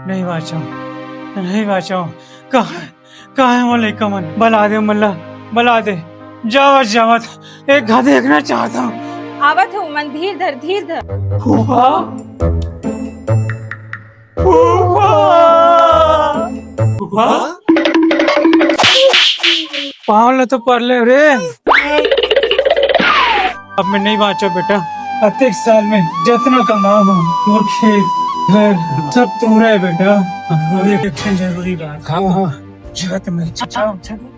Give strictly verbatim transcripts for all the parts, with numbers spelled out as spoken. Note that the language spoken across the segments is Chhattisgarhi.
नहीं बाँचव, नहीं बाँचव। कहाँ, कहाँ हे वो लइका मन? बला दे मन ला, बला दे। जावत जावत एक घा देखना चाहत हँव। आवत हे उमन, धीर धर, धीर धर। फूफा, फूफा, फूफा। पाँव ला तो पर ले रे। अब मैं नहीं बाँचव बेटा। अतेक साल में जतना कमाए हँव, मोर खेत, घर, सब तुँहरे हे बेटा। अउ एक ठन जरूरी बात। हाँ, हाँ। छत में, छत,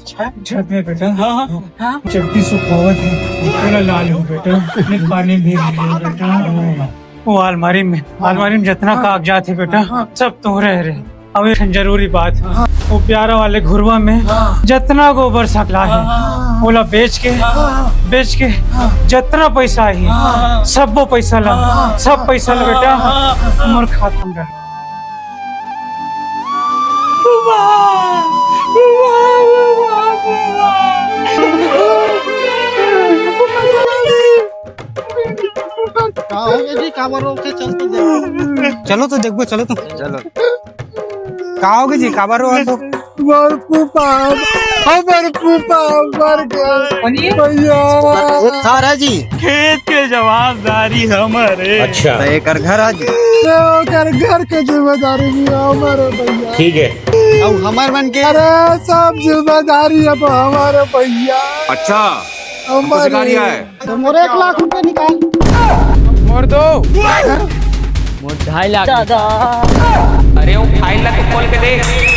छत, छत में बेटा। हाँ, हाँ। जब भी सुखावत हे, पूरा लाल हो बेटा। नहीं पानी भी नहीं बेटा। वो अलमारी में, हाँ। अलमारी में जतना हाँ। कागजात हे बेटा, हाँ। सब तुँहरे हरे। अउ एक ठन जरूरी बात, हाँ। वो प्यारा वाले घुरवा में हाँ। जतना गोबर सकला हे, हाँ। ओला बेच के, हाँ। बेच के हाँ। जतना पैसा आही, हाँ। सबो पैसा ला, हाँ। सब पैसा ला बेटा, हाँ। मोर खाता में डाल। का होगे जी? काबर रोके? चल तो देख। चलो तो देखबो, चलो तो। चलो। का होगे जी? काबर रो तो? मोर फूफा, हमर फूफा मर गे। भैया। एक थारा जी। खेत के जवाबदारी हमर हे। अच्छा। तो एकर घर आ जी। तो एकर घर के जिम्मेदारी भी हमर हे भैया। ठीक है। अब हमर मन के अरे सब जिम्मेदारी अब हमर हे भैया। अच्छा। हमर कुछ गाड़ी हे। आए। तो मोर एक लाख रुपया निकाल। मोर दो। मोर ढाई लाख। दादा। अरे वो फाइल ला तो खोल के देख।